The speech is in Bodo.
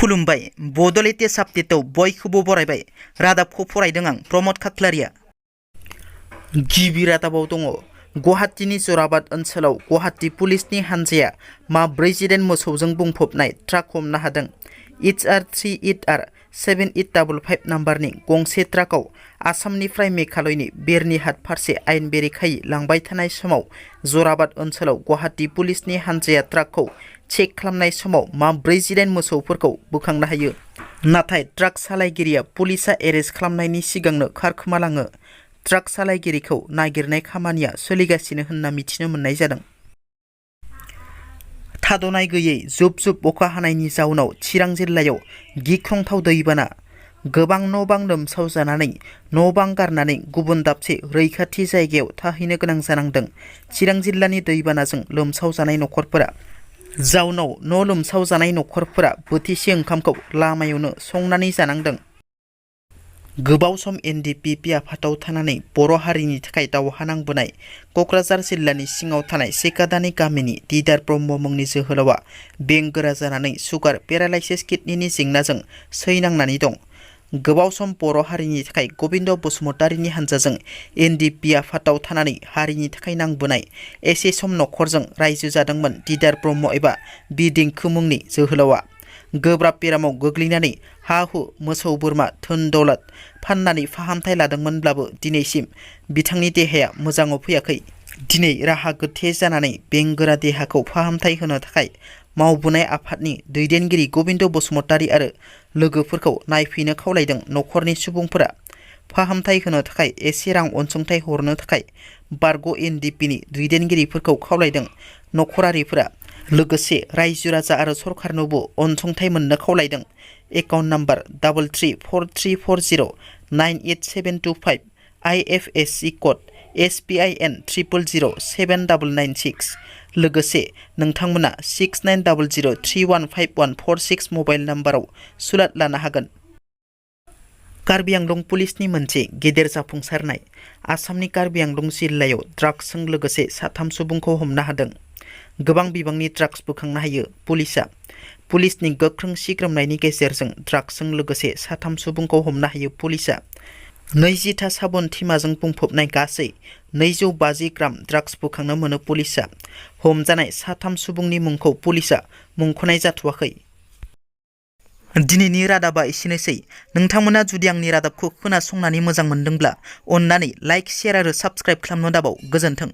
खुलुमबाय बड' लेटेस्ट आपडेटआव बयखौबो बरायबाय। रादाबखौ फरायदों आं प्रमद खाख्लारिया। गिबि रादाबाव दङ गुवाहाटीनि जराबाद ओनसोलाव गुवाहाटी पुलिसनि हानजाया माब्रै जिदाइन मोसौजों बुंफबनाय ट्राक हमनो हादों। HR 3HR 7855 नाम्बारनि गंसे ट्राकआव आसामनिफ्राय मेघालयनि बेरनिहाट फारसे आयेन बेरेखायै लांबाय थानाय समाव जराबाद ओनसोलाव गुवाहाटी पुलिसनि हानजाया ट्राकखौ चेक खालामनाय समाव माब्रै जिदाइन मोसौफोरखौ बोखांनो हायो। नाथाय ट्राक सालायगिरिया पुलिसा एरेस्ट खालामनायनि सिगांनो खारखोमालाङो। ट्राक सालायगिरिखौ नागिरनाय खामानिया सोलिगासिनो होनना मिथिनो मोननाय जादों। थाद'नाय गैयै जुब जुब अखा हानायनि जाउनाव चिरां जिल्लायाव गिख्रंथाव दैबाना। गोबां न'-बां लोमसावजानानै न'-बां गारनानै गुबुन दाबसे रैखाथि जायगायाव थाहैनो गोनां जानांदों। चिरां जिल्लानि दैबानाजों लोमसावजानाय नखरफोरा जाउनाव न' लोमसावजानाय नखरफोरा बोथिसे ओंखामखौ लामायावनो संनानै जानांदों। गोबाव सम NDFB आफादाव थानानै बर' हारिनि थाखाय दावहा नांबोनाय क'क्राझार जिल्लानि सिङाव थानाय सेकादानि गामिनि दिदार ब्रह्म मुंनि जोहोलावा बेंगोरा जानानै सुगार पेरालाइसिस किडनिनि जेंनाजों सैनांनानै दं। गोबाव सम बर' हारिनि थाखाय गबिन्द बसुमतारीनि हानजाजों NDFB आफादाव थानानै हारिनि थाखाय नांबोनाय एसे सम नखरजों रायजो जादोंमोन दिदार ब्रह्म एबा देंखो मुंनि जोहोलावा। गोब्राब बेरामाव गोग्लैनानै हा-हु मोसौ बोरमा धोन दौलत फाननानै फाहामथाय लादोंमोनब्लाबो दिनैसिम बिथांनि देहाया मोजाङाव फैयाखै। दिनै राहा गोथे जानानै बेंगोरा देहाखौ फाहामथाय होनो थाखाय मावबोनाय आफादनि दैदेनगिरि गबिन्द बसुमतारी आरो लोगोफोरखौ नायफैनो खावलायदों नखरनि सुबुंफोरा। फाहामथाय होनो थाखाय एसे रां अनसुंथाइ हरनो थाखाय बारग' NDFBनि दैदेनगिरिफोरखौ खावलायदों नखरारिफोरा। लोगोसे रायजो राजा आरो सरकारनोबो अनसुंथाइ मोननो खावलायदों। Account number 334340987225 IFSC code SBIN 0007996। लोगोसे नोंथांमोना 6900315146 मबाइल नाम्बाराव सुलाद लानो हागोन। कार्बि आंलं पुलिसनि मोनसे गेदेर जाफुंसारनाय। आसामनि कार्बि आंलं जिल्लायाव ड्राग्सजों लोगोसे 3 सुबुंखौ हमनो हादों। गोबां बिबांनि ड्राग्स बोखांनो हायो पुलिसा। पुलिसनि गोख्रों सिग्रोमनायनि गेजेरजों ड्राग्सजों लोगोसे 3 सुबुंखौ हमनो हायो पुलिसा। 20 साबुन थिमाजों बुंफबनाय गासै 250 ग्राम ड्राग्स बोखांनो मोनो पुलिसा। हमजानाय 3 सुबुंनि मुंखौ पुलिसा मुंख'नाय जाथ'वाखै। दिनैनि रादाबा एसेनोसै। नोंथांमोना जुदि आंनि रादाबखौ खोनासंनानै मोजां मोनदोंब्ला अन्नानै लाइक, शेयार आरो साबस्क्राइब खालामनो दाबाव। गोजोन्थों।